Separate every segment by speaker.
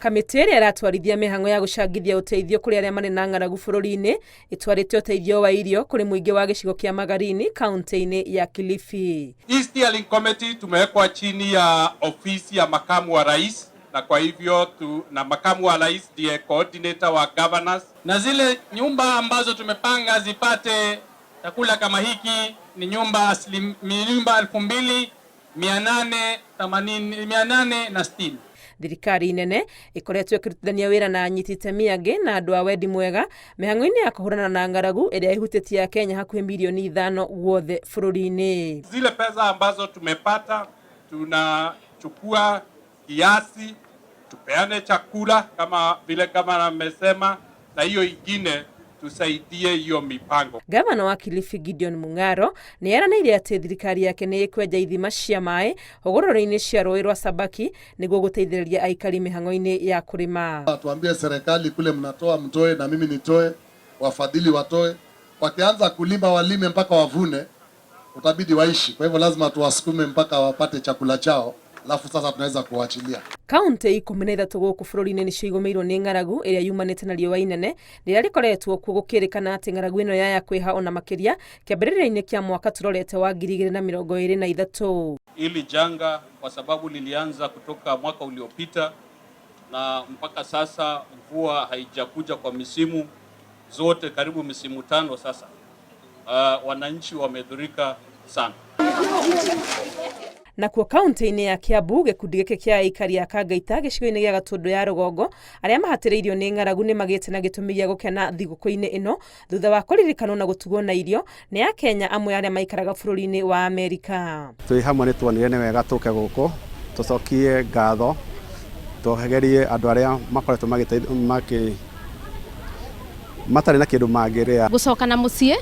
Speaker 1: Kamĩtĩ ĩrĩa ĩratwarithia mĩhang'o ya gũcangithia ũteithio kũrĩ arĩa marĩ na ng'aragu bũrũri-inĩ ĩtwarĩte ũteithio wa irio kũrĩ mũingĩ wa gĩcigo kĩa Magarini kaunti-inĩ ya Kilifi.
Speaker 2: Hii steering committee tumewekwa chini ya ofisi ya makamu wa rais, na kwa hivyo na makamu wa rais ndiye coordinator wa governors.
Speaker 3: Na zile nyumba ambazo tumepanga zipate chakula kama hiki ni nyumba 2860.
Speaker 1: Thirikari nene ĩkoretwo ĩkĩrutithania wĩra na anyiti itemi angĩ na andũ a wendi mwega mĩhang'o-inĩ ya kũhũrana na ng'aragu ĩrĩa ĩhutĩtie Akenya hakuhĩ milioni 5 guothe bũrũri-inĩ.
Speaker 2: Zile pesa ambazo tumepata tunachukua kiasi tupeane chakula kama vile gavana amesema, na hiyo ingine tusaidie hiyo mipango.
Speaker 1: Gavana wa Kilifi Gideon Mung'aro nĩ eranĩire atĩ thirikari yake nĩ ĩkwenja ithima cia maĩ hũgũrũrũ-inĩ cia rũĩ rwa Sabaki nĩguo gũteithĩrĩria aikari mĩhang'o-inĩ ya kũrĩma.
Speaker 4: Tuambie serikali kule mnatoa mtoe, na mimi nitoe, wafadhili watoe. Wakianza kulima walime mpaka wavune, utabidi waishi. Kwa hivyo lazima tuwasukume mpaka wapate chakula chao, alafu sasa tunaweza kuwachilia.
Speaker 1: Kaunti 13 gũkũ bũrũri-inĩ nĩcio igũmĩirwo nĩ ng'aragu ĩrĩa yumanĩte na riũa inene rĩrĩa rĩkoretwo kuo, gũkĩrĩkana atĩ ng'aragu ĩno yaya kwĩha ona makĩria kĩambĩrĩria-inĩ kĩa mwaka tũrorete wa 2023.
Speaker 3: Hili janga kwa sababu lilianza kutoka mwaka uliopita na mpaka sasa mvua haijakuja kwa misimu zote, karibu misimu 5 sasa. Wananchi wamedhurika sana.
Speaker 1: Nakuo kaunti-inĩ ya Kiambu, gĩkundi gĩkĩ kĩa aikari a Kangaita gĩcigo-inĩ gĩa Gatũndũ ya rũgongo arĩa mahatĩrĩirio nĩ ng'aragu nĩ magĩte na gĩtũmi gĩa gũkena thigũkũ-inĩ ĩno thutha wa kũririkanwo na gũtugwo na irio nĩ Akenya amwe arĩa maikaraga bũrũri-inĩ wa Amerika.
Speaker 5: Twĩ hamwe nĩ tuonire nĩ wega tũke gũkũ tũcokie ngatho, tũgerie andũ arĩa makoretwo magĩ matarĩ na kĩndũ mangĩrĩa.
Speaker 6: Gũcoka na mũciĩ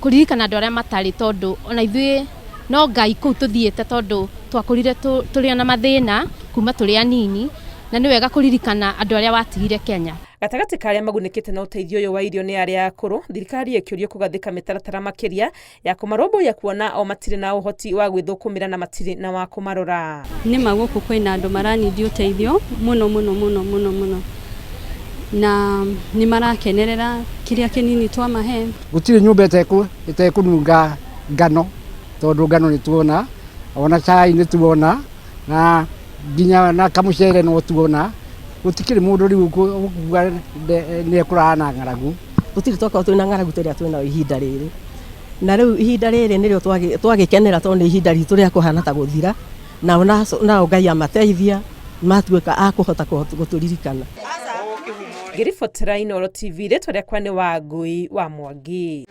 Speaker 6: kũririkana andũ arĩa matarĩ, tondũ ona ithuĩ no Ngai kũu tũthiĩte, tondũ twakũrire tũrĩ na mathĩna kuma tũrĩ anini, na nĩ wega kũririkana andũ arĩa watigire Kenya.
Speaker 1: Gatagatĩ ka arĩa magunĩkĩte na ũteithio ũyũ wa irio nĩ arĩa akũrũ, thirikari ĩkĩũrio kũgathĩka mĩtaratara makĩria ya kũmarũmbũiya kuona o matirĩ na ũhoti wa gwĩthũkũmĩra na matirĩ na wa kũmarora.
Speaker 7: Nĩ ma gũkũ kwĩna andũ maranindi ũteithio mũno mũno mũno mũno mũno, na nĩ marakenerera kĩrĩa kĩnini twamahe.
Speaker 8: Gũtirĩ nyũmba ĩtekũnunga ngano, tondũ ngano nĩ tuona, ona cai nĩ tuona, na nginya na kamũcere no tuona. Gũtikĩrĩ mũndũ rĩu ũkuga nĩ ekũrara na ng'aragu.
Speaker 9: Gũtirĩ twakorwo twĩna ng'aragu ta ĩrĩa twĩnayo ihinda rĩrĩ, na rĩu ihinda rĩrĩ nĩrĩo twagĩkenera, tondũ nĩ ihinda ritũ rĩa kũhana ta gũthira, nao nao Ngai amateithia matuĩka a kũhota gũtũririkana.
Speaker 1: Ngĩribotera Inooro TV, rĩtwa rĩakwa nĩ Wangui wa Mwangi.